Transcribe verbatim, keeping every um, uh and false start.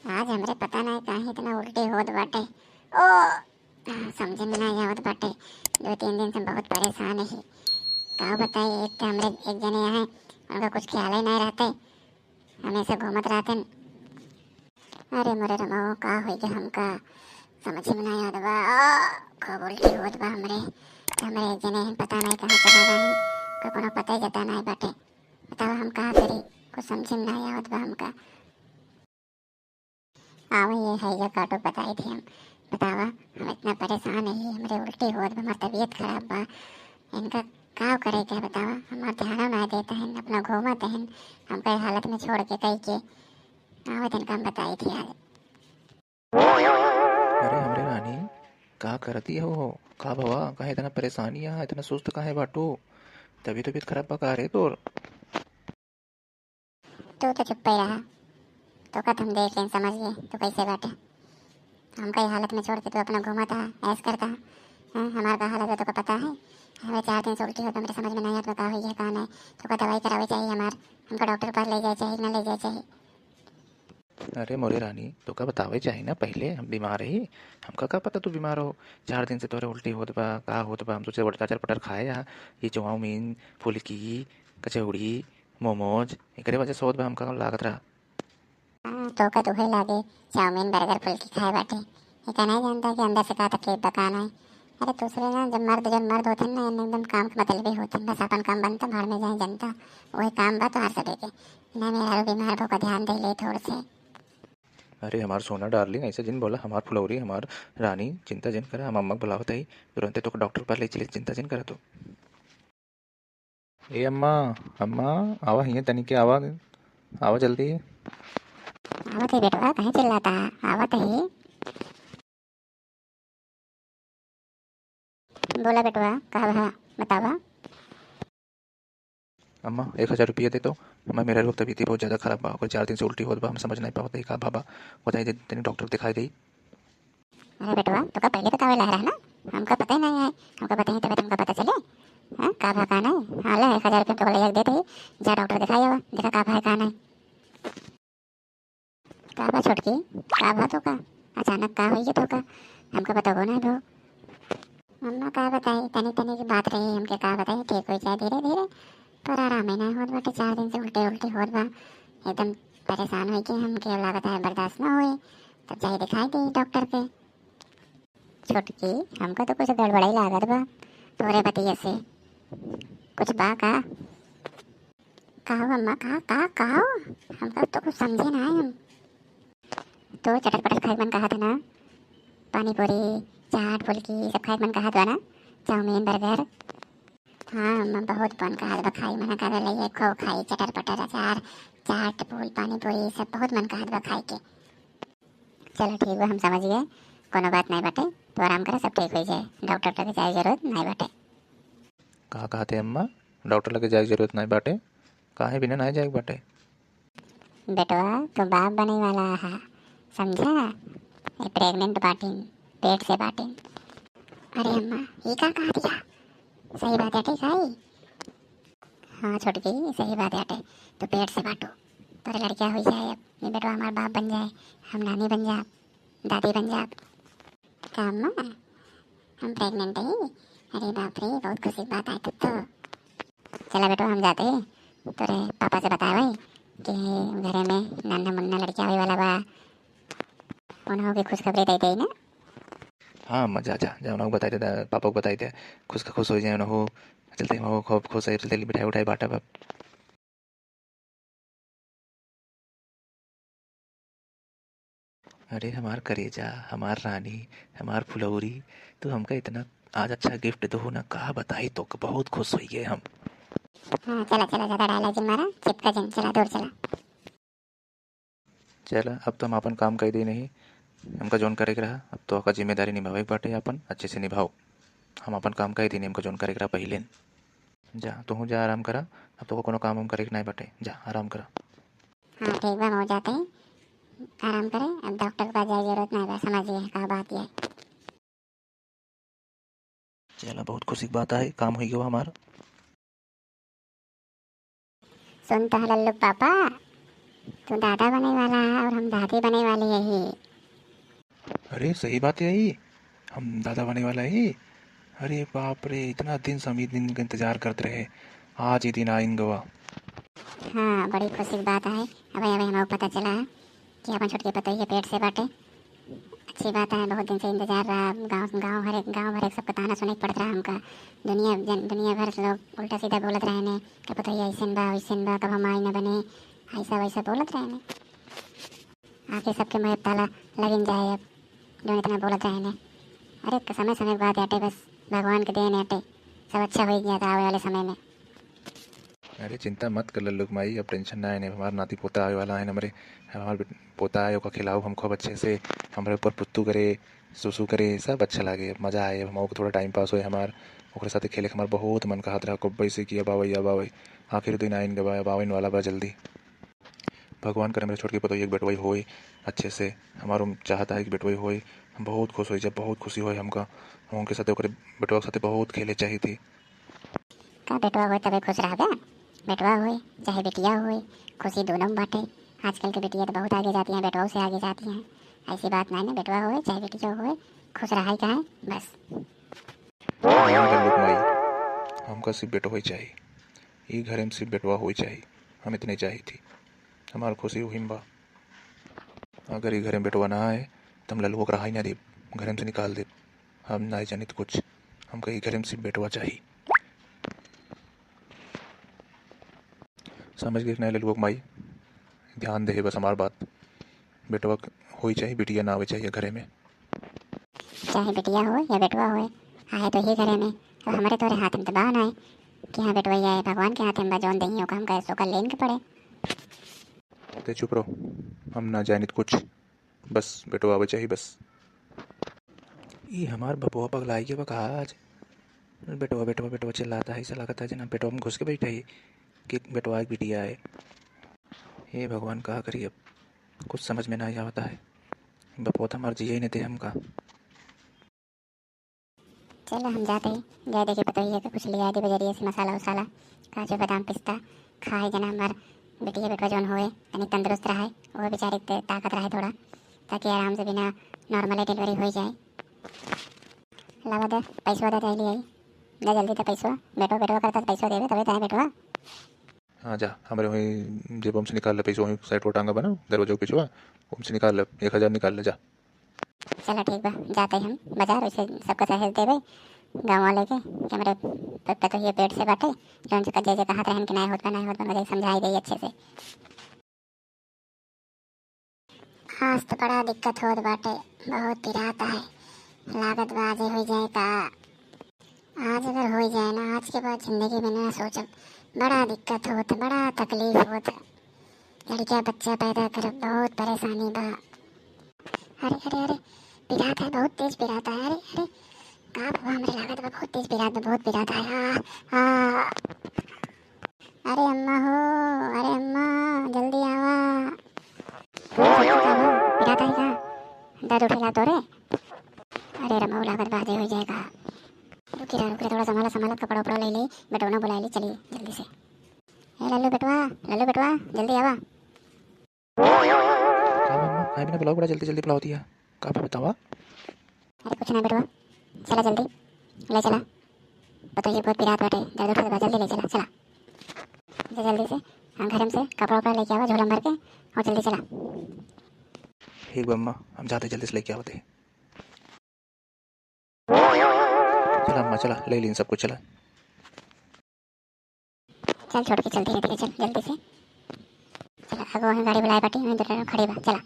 आज हमरे पता नाहीं काहे इतना उल्टी होत बाटे। ओ, समझे में नाहीं आवत बाटे। दो तीन दिन से बहुत परेशान ही। का बताई, एक तो हमरे एक जने हैं, उनका कुछ ख्याल ही नाहीं रहते, हमेशा घूमत रहते। अरे मोरे रमाओ, का होई गया हमका, समझ में नाहीं आवत बा। ओ, खूब उल्टी होत बा हमरे। हमरे एक जने हैं, पता नाहीं कहाँ चला गए हैं, का कोनो पता ही जता नाहीं बाटे। बतावा हम का करी, कुछ समझ में नाहीं आवत बा हमका। आवा ये है या काटो बताई थी हम। बतावा, हम इतना परेशान है, हमरे उल्टी होत बा, हमार तबीयत खराब बा, इनका का करे के बतावा, हमार ध्यान ना देता है, अपना घूमत है, हमका ये हालत में छोड़ के कही के। आवा इनका हम बताई थी आज। अरे हमरे रानी, का करती हो, हो? का भवा, काहे इतना परेशानी है, इतना सुस्त काहे बाटू? तबीयत, तबीयत खराब बा का रे तोर? तू तो चुप्पे रहा, तोका तो हम देख लेन, समझ गए तू कैसे बाटे। हमका ये हालत में छोड़ के तू अपना घूमता, ऐश करता। हाँ, हमार का हालत है तोका पता है? हमें चार दिन से उल्टी होत बा, हमरे समझ में नाहीं आवत बा का होई है का नाहीं। तोका दवाई करावे चाहिए हमार, हमका डॉक्टर के पास ले जाए चाहिए कि ना ले जाए चाहिए? अरे मोरे रानी, तोका बतावे चाहिए ना पहिले, हम बीमार ही, हमका का पता तू बीमार हो। चार दिन से तोरे उल्टी होत बा, का होत बा, हम सोचे बड़का चटपटर खाए हा, ये चाउमीन, फुल्की, कचौड़ी, मोमोज, एकरे वजह से होत बा, हमका लागत रहा। हाँ, तोका तो उहे लागे, चाउमीन, बर्गर, फुल्की खाए बाटे। ये का नाहीं जानता कि अंदर से का तकलीफ बा, का नाहीं। अरे दूसरे ना, जब मर्द, जब मर्द होते हैं ना, एकदम काम के मतलबी होते हैं, बस अपन काम बनता, भाड़ में जाए जनता। वही काम बा तोहार सबे के। ना मेहरारू बीमार बा, ओका ध्यान दे ले थोड़ से। अरे हमार सोना डार्लिंग, ऐसे जिन बोला, हमार फुलौरी, हमार रानी, चिंता जिन करा, हम अम्मा के बुलावत हई, तुरंते तोके डॉक्टर के पास ले चली, चिंता जिन करा तू। ए अम्मा, अम्मा, आवा हियाँ तनी के, आवा, आवा जल्दी। आवत ही बेटवा, काहे चिल्लाता है? आवत ही। बोला बेटवा, का भा, बतावा। अम्मा, एक हजार रुपया दे तो, हमार मेहरारू के तबीयत बहुत ज्यादा खराब बा, ओकर चार दिन से उल्टी होत बा, हम समझ नाहीं पावत है का भा बा, बताई दे, तनी डॉक्टर दिखाई दे। अरे बेटवा, तोका पहिले बतावे ला रहा ना, हमका पता ही नाहीं है, हमका बताई तबे तो हमका पता चले, हाँ, का भा का नाहीं। हाँ, ले, एक हजार रुपया तोका ले जाके दे दे, जा डॉक्टर दिखाई आवा, देखा का भा है का नाहीं। का बा छोटकी, का बा तोका? अचानक का होई गया तोका? हमका बताबो ना भो। अम्मा का बताई, तनी तनी की बात रही, हमके का बताई, ठीक होई जाए धीरे धीरे, पर आराम ही ना होत बाटे, चार दिन से उल्टे उल्टे होत बा, एकदम परेशान होई के हमके लागत है बर्दाश्त ना होई, तब जाई दिखाई दे डॉक्टर के। छोटकी, हमका तो कुछ गड़बड़ाई लागत बा तोरे बतिये से। कुछ बा का? का हो अम्मा, का, का, का हो? हमका तो कुछ समझे ना है हम। तो चटर पटर खाए के मन कहत है ना? पानी पूरी, चाट, फुल्की, सब खाए के मन कहत बा ना? Chowmein, burger. हाँ अम्मा, बहुत मन कहत बा खाई, मना करे ले ये खूब खाई, चटर पटर, अचार, चाट, फूल, पानी पूरी, सब बहुत मन कहत बा खाए के। चलो ठीक बा, हम समझ गए, कोनो बात नाहीं बाटे, तू आराम करा, सब ठीक हो जाए, डॉक्टर लगे जाए जरूरत नाहीं बाटे। का कहते अम्मा, डॉक्टर लगे जाए जरूरत नाहीं बाटे? काहे बिना नाहीं जाए बाटे? बेटवा, तू बाप बने वाला हा, समझा? ये प्रेग्नेंट बाटिन, पेट से बाटिन। अरे अम्मा, ये का कहा दिया? सही बात है, ठीक है? हाँ छोटकी, सही बात है, तू पेट से बाटू, तोरे लड़किया हो जाए, अब ये बेटवा हमार बाप बन जाए, हम नानी बन जाए, दादी बन जाब। का अम्मा, हम प्रेग्नेंट हई? अरे बाप रे, बहुत खुशी की बात है तब तो। चला बेटवा, हम जाते ही तोरे पापा से बतावे कि घरे में नन्ना मुन्ना लड़किया होए वाला बा, उन्हों के खुशखबरी दे दे ना। हाँ अम्मा, जा जा जा, उन्हों को बताई दे, पापा को बताई दे, खुश खुश हो जाए उन्हों। चलते ही वहाँ खूब खुश है, चलते ही मिठाई उठाई बांटा बा। अरे हमार करेजा, हमार रानी, हमार फुलौरी, तू हमका इतना आज अच्छा गिफ्ट दो ना, का बताई तो, बहुत खुश हो गए हम। हाँ, चला, चला, ज्यादा डायलॉग जिन मारा, चिपका जिन, चला, दूर चला। चला, अब तो हम आपन काम कई देनी ही, हमका जौन करे के रहा, अब तो ओकर जिम्मेदारी निभावे के बाटे आपन, अच्छे से निभाओ। हम आपन काम कई देनी, हमका जौन करे के रहा पहिले। जा, तू जा, आराम करा, अब तो कोनो काम वाम करे के नाहीं बाटे, जा, आराम करा। हाँ, ठीक बा, हम जाते ही आराम करे, अब डॉक्टर के पास जाए जरूरत नाहीं बा, समझ गए का बात ये। चला, बहुत खुशी की बात है, काम हो गया हमार। सुन तो लल्लू पापा, तू दादा बने वाला है और हम दादी बने वाली है ही। अरे, सही बात है ही, हम दादा बने वाला ही। अरे बाप रे, इतना दिन से हम ई दिन का इंतजार करत रहे, आज ई दिन आइन गवा। हाँ, बड़ी खुशी की बात है। अबे, अबे हमको पता चला है कि अपन छोटकी पतोहिया पेट से बाटे। अच्छी बात है, बहुत दिन से इंतजार रहा। गाँव, गाँव भर, गाँव भर एक सबका ताना सुने के पड़त रहा हमका। दुनिया जन, दुनिया भर से लोग उल्टा सीधा बोलत रहे ने कि पतोहिया ऐसन बा, वैसन बा, कब हम आई न बने, ऐसा वैसा बोलत रहे ने। आखिर सबके मुँह ताला लगिन जाए अब, जो इतना बोलत रहे ने। अरे, समय समय के बात आटे, बस भगवान के देन आटे, सब अच्छा हो गया था आवे वाले समय में। अरे चिंता मत कर लल्लू के माई, अब tension ना है, हमार नाती पोता आवे वाला है, हमरे, हमार बेट-, पोता आए, ओका खिलाओ हम खूब अच्छे से, हमरे ऊपर पुत्तू करे, सुसु करे, सब अच्छा लागे, अब मजा आए, अब हमको थोड़ा time pass होए हमार, ओकरे साथे खेले के हमार बहुत मन कहत रहा, कब्बे से कि अब आवई, अब आवई, आखिर दिन आइन गवा, अब आवे वाला बा जल्दी। भगवान करे हमरे छोटकी पतोहिया के बेटवाई होए अच्छे से, हमार उम-, चाहता है कि बेटवाई होए, हम बहुत खुश होई, जब बहुत खुशी होए हमका, हम उनके साथे, ओकरे बेटवा के साथे बहुत खेले चाही थी। का बेटवा होए तबे खुश रहबे? बेटवा होए चाहे बिटिया होए, खुशी दोनों में बाटे। आजकल के बिटिया तो बहुत आगे जाती हैं, बेटवा से आगे जाती हैं। ऐसी बात नहीं ना, बेटवा होए चाहे बिटिया होए, खुश रहा ही का है बस। नहीं लल्लू के माई, हमका सिर्फ बेटवा ही चाहिए, ई घरे में सिर्फ बेटवा होई चाहिए, हम इतने चाहिए थी, हमार खुशी वही में बा। अगर ई घरे में बेटवा ना आए, तो हम लल्लुआ के रहाई ना देब, घरे में से निकाल देब। हम ना जानित कुछ, हमका ई घरे में सिर्फ बेटवा चाही। समझ गए कि नहीं लल्लुआ के माई? ध्यान दे बस हमार बात, बेटवा होई चाही, बिटिया ना आवे चाहिए घरे में। चाहे बिटिया होए या बेटवा होए, आए तो ही घरे में। अब हमरे तोरे हाथ में तो बा ना है कि हाँ बेटवा आए, भगवान के हाथ में बा, जौन देही ओका हमका सोकर लेन के पड़े। ते चुप रहो, हम ना जानित कुछ, बस बेटवा आवे चाहिए बस। ई हमार बपुआ पगलाई के बा का आज? बेटवा, बेटवा, बेटवा चिल्लाता है, ऐसा लगता है जना बेटवा में घुस के बैठा है कि बेटवा एक बिटिया है। हे भगवान, का करी अब, कुछ समझ में ना आवता है। बपुआ तो हमार जिया ही नहीं दे हमका। चलो हम जाते ही, जाए देखी पतोहिया के कुछ लिया दी बजरिया से मसाला उसाला, काजू बादाम पिस्ता, खाए जना हमार बिटिया बेटवा जौन होए, तनी तंदुरुस्त रहे, वो बेचारी के ताकत रहे थोड़ा, ताकि आराम से बिना normal delivery हो जाए। लावा दे, पैसवा दे, दे लिया, दे जल्दी दे पैसवा, बेटवा, बेटवा करता तो पैसवा देवे, तबे तो है बेटवा। हाँ जा, हमरे वहीं जेब में से निकाल ले पैसवा, वहीं side पर टांगा बना, दरवाजा के पिछवा, ओम से निकाल ले, एक हजार निकाल ले जा। चला ठीक बा, जाते हम बाजार, वैसे सबका सहेज देबे गाँव वाले के कि हमरे प-, पतोहिया पेट से बाटे, जौन से जे जे कहत रहन कि नाय होत बा, नाय होत बा, मजा समझाई देई अच्छे से। आज तो बड़ा दिक्कत होत बाटे, बहुत पिरात है, लागत बा आज हो जाए का। आज अगर हो जाए ना, आज के बाद जिंदगी में ना सोचब, बड़ा दिक्कत होत, बड़ा तकलीफ होत। लड़किया बच्चा पैदा करब, बहुत परेशानी बा। अरे, अरे, अरे, पिरात है, बहुत तेज पिरात है। अरे, अरे, का बाबा, हमरे लागत बा, बहुत तेज पिरात बा, बहुत पिरात है। आ, आ। अरे अम्मा हो, अरे अम्मा, जल्दी आवा। का बाबा, पिरात है का? दर्द उठेला तोरे? अरे रमऊ, लागत बा आज हो जाए का। रुकी रहा, रुकी रहा, थोड़ा संभाला, संभाला, कपड़ा उपड़ा ले ले, बेटवा ना बुला ले, चलिए जल्दी से। ए लल्लू बेटवा, लल्लू बेटवा, जल्दी आवा। का बा अम्मा, काहे बिना बुलाओ, बड़ा जल्दी जल्दी बुलाओ दिया। का बा बतावा? अरे कुछ ना बेटवा, चला जल्दी, ले चला। पतोहिया बहुत पिरात बाटे, दर्द उठत बा, जल्दी ले चला, चला। जा जल्दी से, हाँ, घर में से कपड़ा उपड़ा लेके आवा, झोला में भर के, और जल्दी चला। ठीक बा अम्मा, हम जाते जल्दी से लेके आवते। चला अम्मा, चला, ले लीन सब कुछ, चला। चल छोटकी, चलती रहती है, चल जल्दी से। चला, अब वहीं गाड़ी बुलाए बाटी, वहीं दोनों खड़ी बा, चला।